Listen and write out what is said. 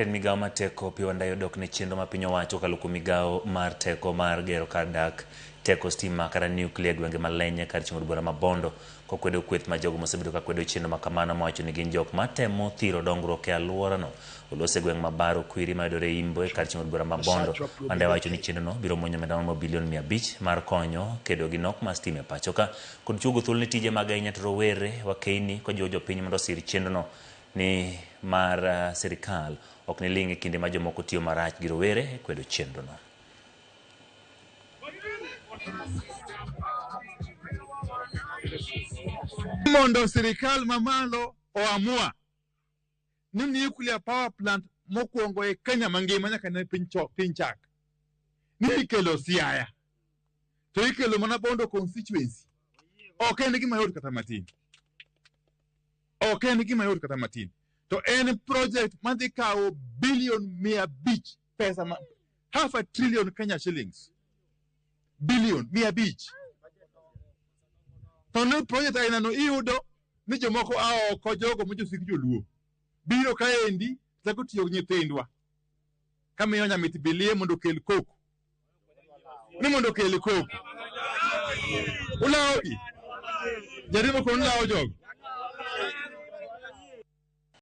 Tend migawo mar teko Opiyo Wandayi odok ne chenro ma piny owacho kokalo kuom migawo mar teko mar gero kar dak teko stima kata nuclear e gwenge ma Lenye kar chung' od bura ma Bondo kokwedo kweth ma jogo mosebedo ka kwedo chenro ma kamano mowacho ni gin jok matemo thiro dongruok e aluorano. Oloso e gweng' ma Baro Kwiri mayudore Imbo e kar chung' od bura ma Bondo. Wandayi wacho ni chenro no biro monjo omenda maromo bilion 500 mar konyo kedo gi nok mar stima e pacho ka kod chuogo thuolo ne tije mag ahinya to rowere wakeyni kojiwo jopiny mondo osir chenro no ni mar sirikal ok ni ling' e kinde ma jomoko tiyo marach gi rowere e kwedo chenrono. Mondo sirikal mamalo oamua ni nuclear power plant mokwongo e Kenya mangima nyaka ne piny cho, piny chak ni ikelo Siaya to ikelo mana Bondo constituency ok en gima yot kata matin. Ok en gima yot kata matin. To en project madhi kawo bilion 500 pesa ma, half a trillion Kenya shillings. Bilion 500. To ne project aina no iyudo ni jomoko a oko jogo ma josik joluo biro kaendi chako tiyo gi nyithindwa kamiyo nyamit bilie mondo okel koko ni mondo okel koko. Ulawogi? Jariembo kono lawo jogo?